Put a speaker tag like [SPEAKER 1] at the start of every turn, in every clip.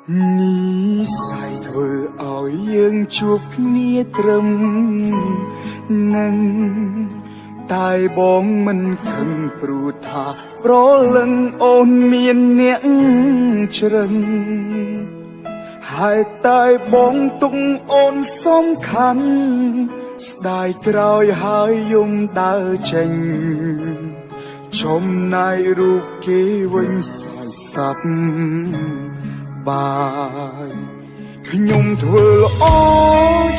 [SPEAKER 1] នីស័យធ្វើឲ្យយើងជួបគ្នាត្រឹមនឹងតែបងមិនខឹងព្រោះថាប្រលឹងអូនមានអ្នកជ្រឹងហើយតែបងទុកអូនសំខាន់ស្ដាយក្រោយហើយយំដើរចេញចំណាយរូបគេវិញសាយសាប់បាយខ្ញុំធ្វើល្អ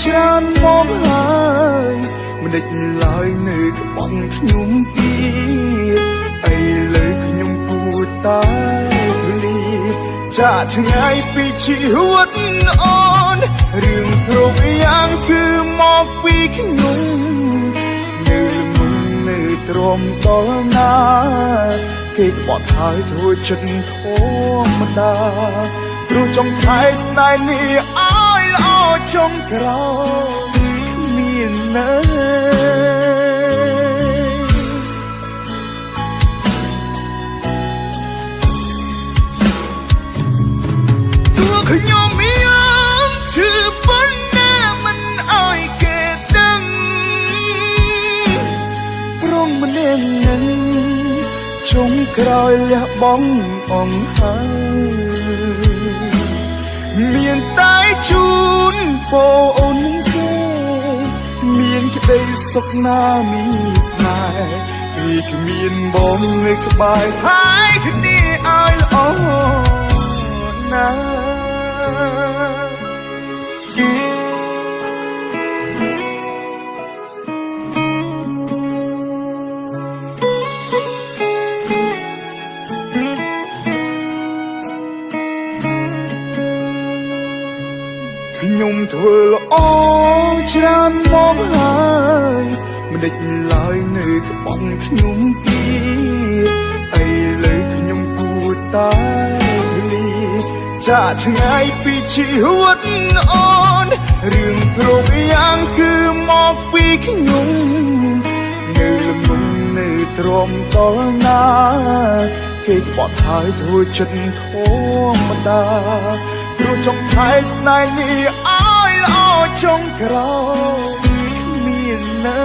[SPEAKER 1] ច្រើនមកហើយមិនដេចឡើយនៅក្បត់ខ្ញុំទៀតឥឡូវខ្ញុំគួរតែឃ្លាចាក់ឆ្ងាយពីជីវិតអូនរឿងគ្រប់យ៉ាងគឺមកពីខ្ញុំនៅល្ងងនៅទ្រាំដល់ណាគេក្បត់ហើយធ្វើចិត្តធម្មតាព្រោះចង់ថែស្នេហ៍នេះឲ្យល្អចុងក្រោយគ្មាននៅទោះខ្ញុំមានឈឺប៉ុណ្ណាមិនឲ្យគេដឹងព្រមម្នាក់នឹងចុងក្រោយលះបង់អងហើយមានតែជូនពោអូនគេមានក្តីសុខណាមានស្នេហ៍ពីគ្មានបងនៅក្បែរហើយគ្នាឲ្យល្អណាស់ខ្ញុំធ្វើល្អច្រើនមកហើយមិនដេចឡើយនៅក្បត់ខ្ញុំទៀតឥឡូវខ្ញុំគួរតែឃ្លាចាក់ឆ្ងាយពីជីវិតអូនរឿងគ្រប់យ៉ាងគឺមកពីខ្ញុំនៅល្ងងនៅទ្រាំដល់ណាគេក្បត់ហើយធ្វើចិត្តធម្មតាព្រោះចង់ថែស្នេហ៍នេះឲ្យល្អចុងក្រោយគ្មាននៅ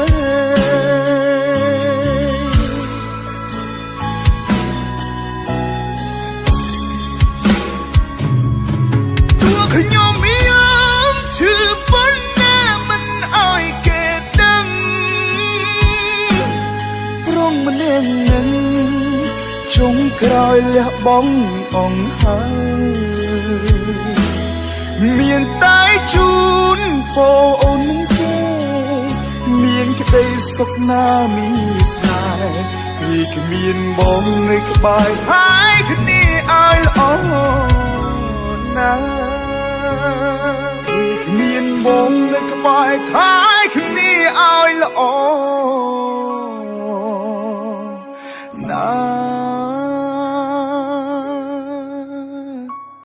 [SPEAKER 1] ទោះខ្ញុំមានឈឺប៉ុណ្ណាមិនឲ្យគេដឹងព្រមម្នាក់នឹងចុងក្រោយលះបង់អងហើយមានតែជូនពោអូនគេមានក្តីសុខណាមានស្នេហ៍ពីគ្មានបងនៅក្បែរហើយគ្នាឲ្យល្អណាស់ពីគ្មានបងនៅក្បែរហើយគ្នាឲ្យល្អ